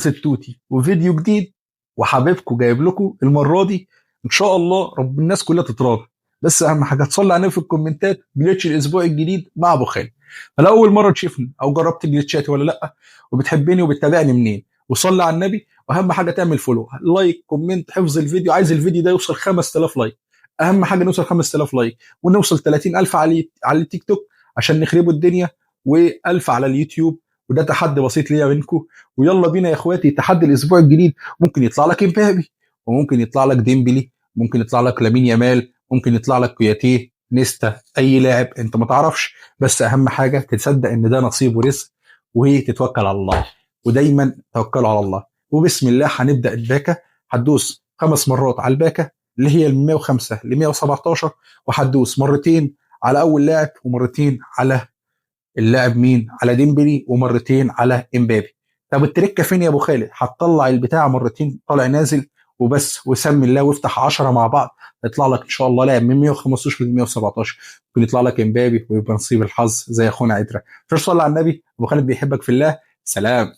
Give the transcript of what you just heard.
التوتي وفيديو جديد، وحبيبكم جايب لكم المرة دي ان شاء الله رب الناس كلها تتراضى. بس اهم حاجة تصلي علينا في الكومنتات glitch الاسبوع الجديد مع ابو خالد. فلو اول مرة تشوفني او جربت جليتشاتي ولا لا، وبتحبني وبتتابعني منين، وصلي على النبي. واهم حاجة تعمل follow، like، comment، حفظ الفيديو. عايز الفيديو ده يوصل 5000 like، اهم حاجة نوصل 5000 like ونوصل 30000 على التيك توك عشان نخربوا الدنيا، و1000 على اليوتيوب. وده تحدي بسيط ليا منكم. ويلا بينا يا اخواتي، تحدي الاسبوع الجديد. ممكن يطلع لك امبابي، وممكن يطلع لك ديمبلي، ممكن يطلع لك لامين يامال، ممكن يطلع لك كوياتيه، نيستا، اي لاعب انت ما تعرفش. بس اهم حاجة تصدق ان ده نصيب ورزق، وتتوكل على الله، ودايما توكلوا على الله. وبسم الله هنبدا الباكه. هتدوس 5 مرات على الباكه اللي هي من 105 ل 117، وهتدوس مرتين على اول لاعب، ومرتين على اللاعب مين؟ على ديمبلي، ومرتين على امبابي. طب التركة فين يا ابو خالد؟ هتطلع البتاع مرتين طالع نازل وبس، وسمي الله وافتح 10 مع بعض، هيطلع لك ان شاء الله لاعب من 115 ل 117. ممكن يطلع لك امبابي ويبقى نصيب الحظ زي اخونا عتره. صلى على النبي، ابو خالد بيحبك في الله. سلام.